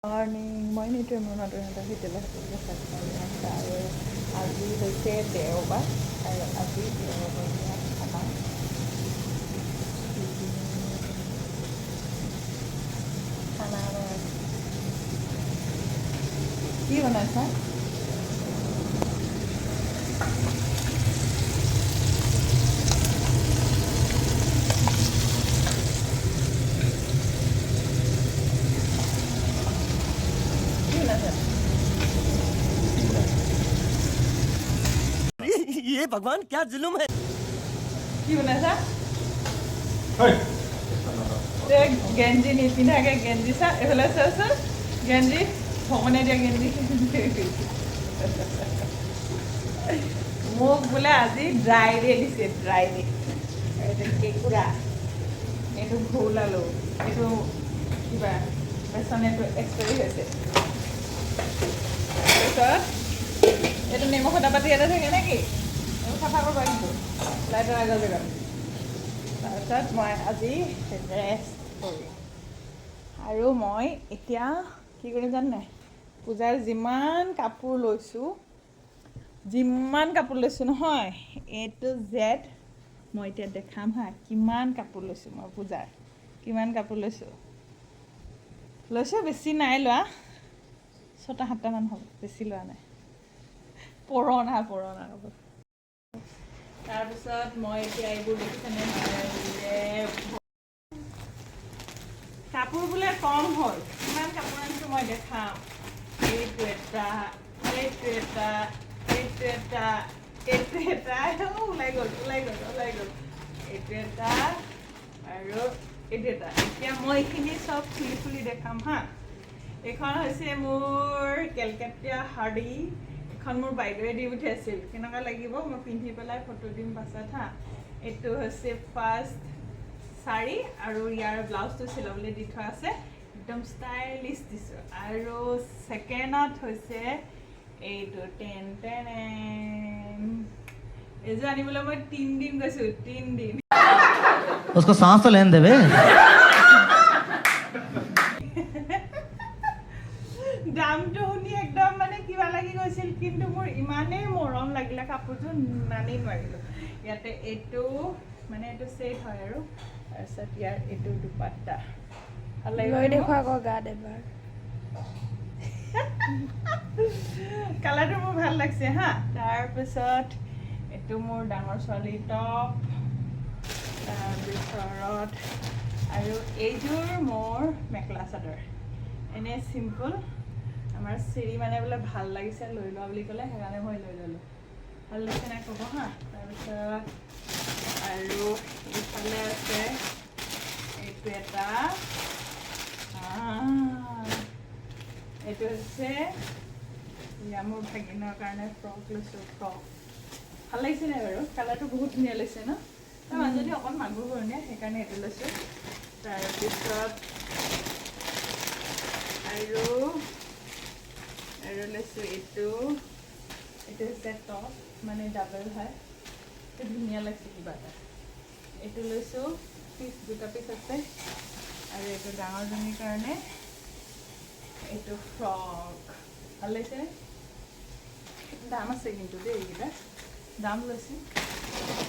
Morning. মই নিতৌ মোৰ নতুন এটা ভিডিঅ'লৈ সকলোকে স্বাগতম জনাইছোঁ। আৰু আজি হৈছে দেওবাৰ আৰু আজি দেওবৰীয়া খানা। খানা কি বনাইছা? কি বনাইছা? ये भगवान क्या जुल्म है। কি বনাইছা? তই গেঞ্জি নিপিন্ধাকে গেঞ্জি চা, এইফালে চাচোন, গেঞ্জি ভগৱানে দিয়া গেঞ্জি। মোক বোলে আজি ড্ৰাই ডে দিছে, ড্ৰাই ডে। এইটো কেঁকুৰা, এইটো ভোল আলু, এইটো কিবা বেচন, এইটো এক্সপায়াৰী হৈছে। তাৰপিছত এইটো নিমখ এটা পাতি ইয়াতে থাকে নেকি? এইবোৰ চাফা কৰিব কিন্তু লাইটৰ আগৰ জেগাত। তাৰপিছত মই আজি ৰেষ্ট কৰিম। আৰু মই এতিয়া কি কৰিম জানে নাই? পূজাৰ যিমান কাপোৰ লৈছোঁ, যিমান কাপোৰ লৈছোঁ নহয়, এ টু জেড মই এতিয়া দেখাম। হা, কিমান কাপোৰ লৈছোঁ মই পূজাৰ, কিমান কাপোৰ লৈছোঁ। লৈছোঁ, বেছি নাই লোৱা, ছটা সাতটামান হ'ব, বেছি লোৱা নাই। পুৰণা পুৰণা কাপোৰ। তাৰপিছত মই এতিয়া এইবোৰ দেখিছেনে? কাপোৰ বোলে কম হ'ল। কিমান কাপোৰ আনিছোঁ মই দেখাম। এইটো এটা, এইটো এটা, এইটো এটা, এইটো এটা, ওলাই গ'ল, ওলাই গ'ল, ওলাই গ'ল। এইটো এটা আৰু এইটো এটা। এতিয়া মই এইখিনি চব খুলি খুলি দেখাম। হা, এইখন হৈছে মোৰ কেলকাটীয়া শাৰী। এইখন মোৰ বাইদেৱে দি পঠিয়াইছিল। কেনেকুৱা লাগিব মই পিন্ধি পেলাই ফটো দিম পাছত। হা, এইটো হৈছে ফাৰ্ষ্ট শাৰী আৰু ইয়াৰ ব্লাউজটো চিলাবলৈ দি থোৱা আছে। একদম ষ্টাইলিছ দিছোঁ। আৰু ছেকেণ্ডত হৈছে এইটো, টেন টেন। এইযোৰ আনিবলৈ মই 3 দিন গৈছোঁ, 3 দিন। उसको सांस तो लेने दे बे। দামটো শুনি একদম মানে কিবা লাগি গৈছিল, কিন্তু মোৰ ইমানেই মৰম লাগিলে কাপোৰযোৰ, নানি নোৱাৰিলোঁ। ইয়াতে এইটো মানে এইটো ছেট হয় আৰু তাৰপিছত ইয়াৰ এইটো দুপাট্টা। ভাল লাগিব লৈ ন? দেখুৱা আকৌ গাত এবাৰ। কালাৰটো মোৰ ভাল লাগিছে। হা, তাৰপিছত এইটো মোৰ ডাঙৰ ছোৱালীৰ টপ। তাৰপিছত আৰু এইযোৰ মোৰ মেখেলা চাদৰ, এনেই চিম্পল। আমাৰ চিৰি মানে বোলে ভাল লাগিছে, লৈ লোৱা বুলি ক'লে, সেইকাৰণে মই লৈ ল'লোঁ। ভাল লাগিছে নাই ক'ব। হা, তাৰপিছত আৰু এইফালে আছে এইটো এটা। এইটো হৈছে এয়া মোৰ ভাগিনৰ কাৰণে ফ্ৰক লৈছোঁ, ফ্ৰক। ভাল লাগিছে নাই বাৰু? কালাৰটো বহুত ধুনীয়া লাগিছে ন? তাৰ মাজতে অকণ মাগুৰ বৰণীয়া, সেইকাৰণে এইটো লৈছোঁ। তাৰপিছত আৰু লৈছোঁ এইটো। এইটো হৈছে টপ, মানে ডাবল হয়। এইটো ধুনীয়া লাগিছে কিবা এটা। এইটো লৈছোঁ, পিচ দুটা পিচ আছে। আৰু এইটো ডাঙৰজনীৰ কাৰণে এইটো ফ্ৰক। ভাল লাগিছে। দাম আছে কিন্তু দেই, এইকেইটা দাম লৈছে।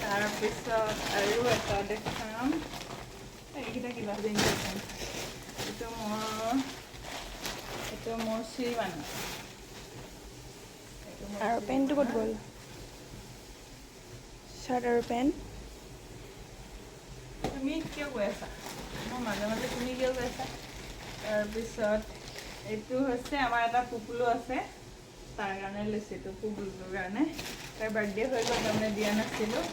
তাৰপিছত আৰু এটা দেখাম। এইকেইটা কিবা ইনজেকশ্যন। এইটো মোৰ শ্ৰীমানৰ, এইটো মোৰ আৰু পেণ্টটো ক'ত শ্ৰীমানৰ। গ'ল? চাৰ্ট আৰু পেণ্ট। তুমি কিয় গৈ আছা? মই মাজে মাজে তুমি কিয় গৈ আছা? তাৰপিছত এইটো হৈছে আমাৰ এটা পুপুলো আছে, তাৰ কাৰণে লৈছোঁ এইটো, পুপুলটোৰ কাৰণে। তাৰ বাৰ্থডে হৈ গ'ল, তাৰমানে দিয়া নাছিলোঁ।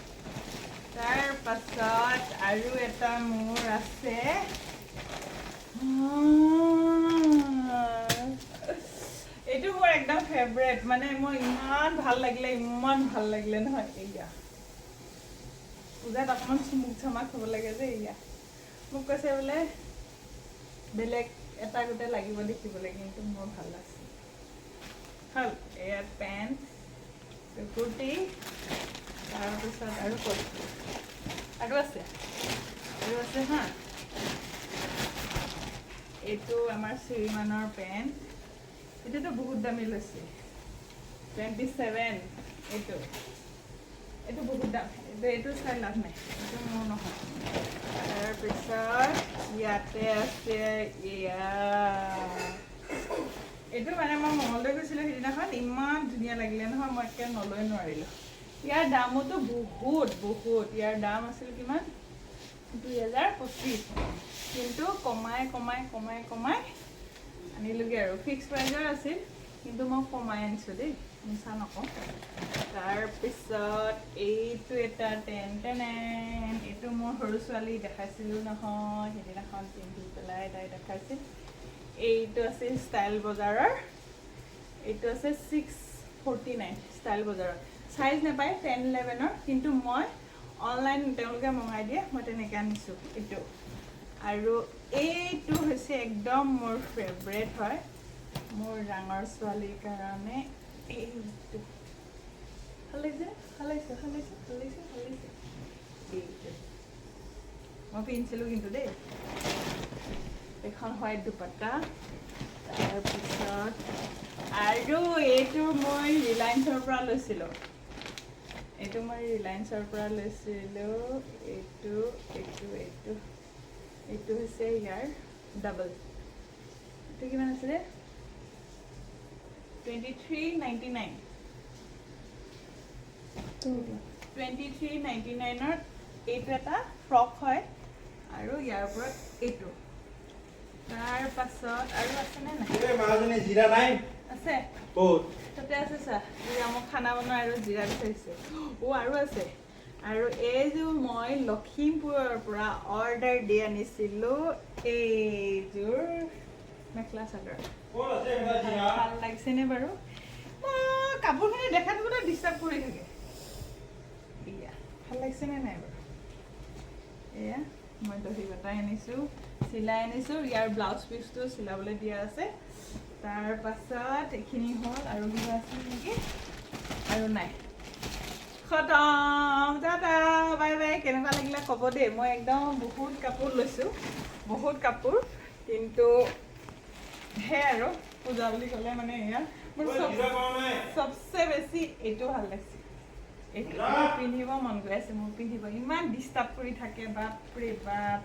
তাৰ পাছত আৰু এটা মোৰ আছে। এইটো মোৰ একদম ফেভৰেট, মানে মোৰ ইমান ভাল লাগিলে, ইমান ভাল লাগিলে নহয়। এয়া পূজাত অকণমান চুমুক চামাক হ'ব লাগে যে। এয়া মোক কৈছে বোলে বেলেগ এটা গোটেই লাগিব দেখিবলৈ, কিন্তু মোৰ ভাল লাগছে। হ'ল এয়া পেণ্ট, কুৰ্তি। তাৰপিছত আৰু ক'ত আৰু আছে? আৰু আছে। হা। এইটো আমাৰ শ্ৰীমানৰ পেণ্ট। এইটোতো বহুত দামী লৈছে, 27। এইটো বহুত দাম। এইটো চাই লাভ নাই, এইটো মোৰ নহয়। তাৰপিছত ইয়াতে আছে এয়া। এইটো মানে মই মঙলদৈ গৈছিলোঁ সেইদিনাখন, ইমান ধুনীয়া লাগিলে নহয়, মই একে নলৈ নোৱাৰিলোঁ। ইয়াৰ দামোতো বহুত বহুত। ইয়াৰ দাম আছিল কিমান? 2025। কিন্তু কমাই কমাই কমাই কমাই আনিলোগৈ আৰু। ফিক্স প্ৰাইজৰ আছিল, কিন্তু মই কমাই আনিছোঁ দেই, মিছা নকওঁ। তাৰপিছত এইটো এটা টেন টেনেন। এইটো মোৰ সৰু ছোৱালী দেখাইছিলোঁ নহয় সেইদিনাখন, পিন্ধি পেলাই তাই দেখাইছিল। এইটো আছিল ষ্টাইল বজাৰৰ। এইটো আছে 649 ষ্টাইল বজাৰত। চাইজ নাপায় 10 11ৰ, কিন্তু মই অনলাইন তেওঁলোকে মঙাই দিয়ে, মই তেনেকৈ আনিছোঁ এইটো। আৰু এইটো হৈছে একদম মোৰ ফেভৰেট হয়, মোৰ ডাঙৰ ছোৱালীৰ কাৰণে এইটো। ভাল লাগিছে, ভাল লাগিছে, ভাল লাগিছে, ভাল লাগিছে, ভাল লাগিছে। এইটো মই পিন্ধিছিলোঁ কিন্তু দেই। এইখন হোৱাইট দুপাট্টা। তাৰপিছত আৰু এইটো মই ৰিলায়েন্সৰ পৰা লৈছিলোঁ। এইটো মই ৰিলায়েন্সৰ পৰা লৈছিলোঁ। এইটো এইটো এইটো এইটো হৈছে ইয়াৰ ডাবল। এইটো কিমান আছিলে? 2399। 2399ৰ এইটো এটা ফ্ৰক হয় আৰু ইয়াৰ ওপৰত এইটো। তাৰ পাছত আৰু আছেনে নাই? এই মাজনী, জিৰা নাই? আছে। ক'ত? তাতে আছে চা, জিৰা। মই খানা বনোৱা আৰু জিৰা বিচাৰিছে। অ', আৰু আছে। আৰু এইযোৰ মই লখিমপুৰৰ পৰা অৰ্ডাৰ দি আনিছিলোঁ, এইযোৰ মেখেলা চাদৰ। ক'ত আছে এইবিলাক জিৰা? ভাল লাগিছেনে বাৰু? মই কাপোৰখিনি দেখাই থাকোঁতে ডিষ্টাৰ্ব কৰি থাকে। এয়া ভাল লাগিছেনে নাই বাৰু? এয়া মই দহি বটাই আনিছোঁ, চিলাই আনিছোঁ। ইয়াৰ ব্লাউজ পিচটো চিলাবলৈ দিয়া আছে। তাৰ পাছত এইখিনি হ'ল। আৰু কিবা আছিল নেকি? আৰু নাই, খতম। Tata, bye bye. কেনেকুৱা লাগিলে ক'ব দেই। মই একদম বহুত কাপোৰ লৈছোঁ, বহুত কাপোৰ। কিন্তু সেয়াই আৰু, পূজা বুলি ক'লে মানে এয়া মোৰ ঐ, চব জিৰা পোৱা নাই? চবচে বেছি এইটো ভাল লাগিছে। এইটো পিন্ধিব মন গৈ আছে মোৰ পিন্ধিব। ইমান ডিষ্টাৰ্ব কৰি থাকে, বাপৰে বাপ।